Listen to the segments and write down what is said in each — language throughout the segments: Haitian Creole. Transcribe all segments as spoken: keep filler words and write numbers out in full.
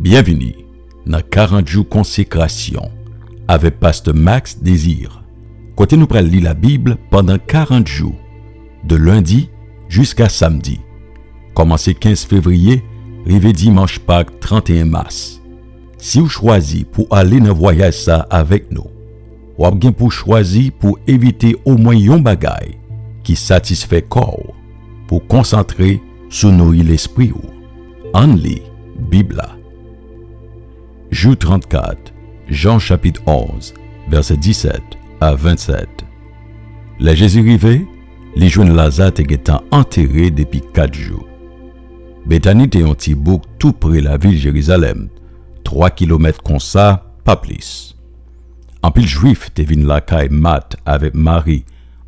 Byenvini nan karant jou konsekrasyon avèk Pastè Max Désir, kote nou pral li Labib pandan karant jou, de lendi jiska samdi, kòmanse kenz fevriye rive dimanch Pak trannteyen mas. Si w chwazi pou ale nan vwayaj sa avèk nou, w ap gen pou chwazi pou evite omwen yon bagay ki satisfè kò w, pou konsantre sou nouri lespri w. Ann li Bib la. Jou trannkat, Jan chapit onz, vèsè disèt a vennsèt. Lè Jezi rive, li jwenn Laza te gentan antere depi kat jou. Betani te yon ti bouk tou pre lavil Jerizalèm, twa kilomèt konsa, pa plis. Anpil Jwif te vin lakay Mat avèk Mari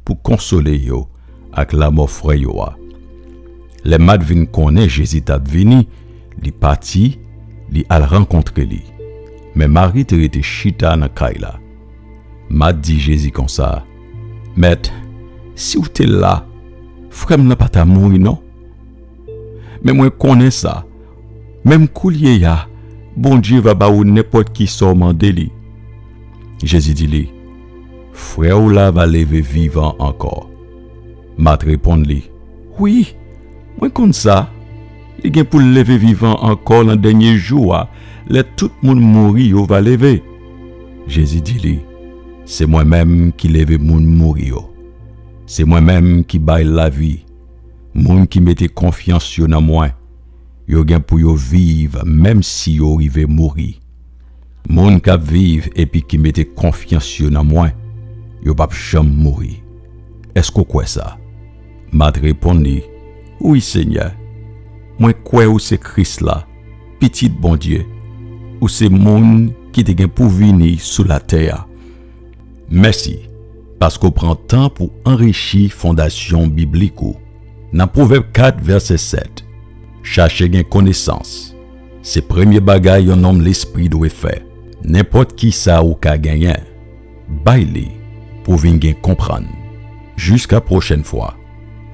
pou konsole yo ak lamò frè yo a. Lè Mat vin konnen Jezi t ap vini, li pati, li al rankontre li. Men Mari te rete chita nan kay la. Mat di Jezi konsa, Mèt, si w te la, frè m nan pa ta mouri non. Men mwen konnen sa, menm koulye a, Bondye va ba ou nenpòt ki sa w mande li. Jezi di li, Frè w la va leve vivan ankò. Mat reponn li, Wi, mwen konn sa. Li gen pou l leve vivan ankò nan dènye jou a, lè tout moun mouri yo va leve. Jezi di li, Se mwen menm ki leve moun mouri yo. Se mwen menm ki bay lavi. Moun ki mete konfyans yo nan mwen, yo gen pou yo viv menm si yo rive mouri. Moun k ap viv epi ki mete konfyans yo nan mwen, yo p ap janm mouri. Èske w kwè sa? Mat reponn li, Wi, Senyè, mwen kwè ou se Kris la, Pitit Bondye, ou se moun ki te gen pou vini sou latè a. Mèsi, paske w pran tan pou anrichi fondasyon biblik ou. Nan Pwovèb kat, vèsè sèt, Chache gen konesans. Se premye bagay yon nonm lespri dwe fè. Nenpòt ki sa ou ka genyen, bay li pou w vin gen konprann. Jiska pwochèn fwa,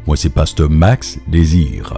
mwen se Pastè Max Désir.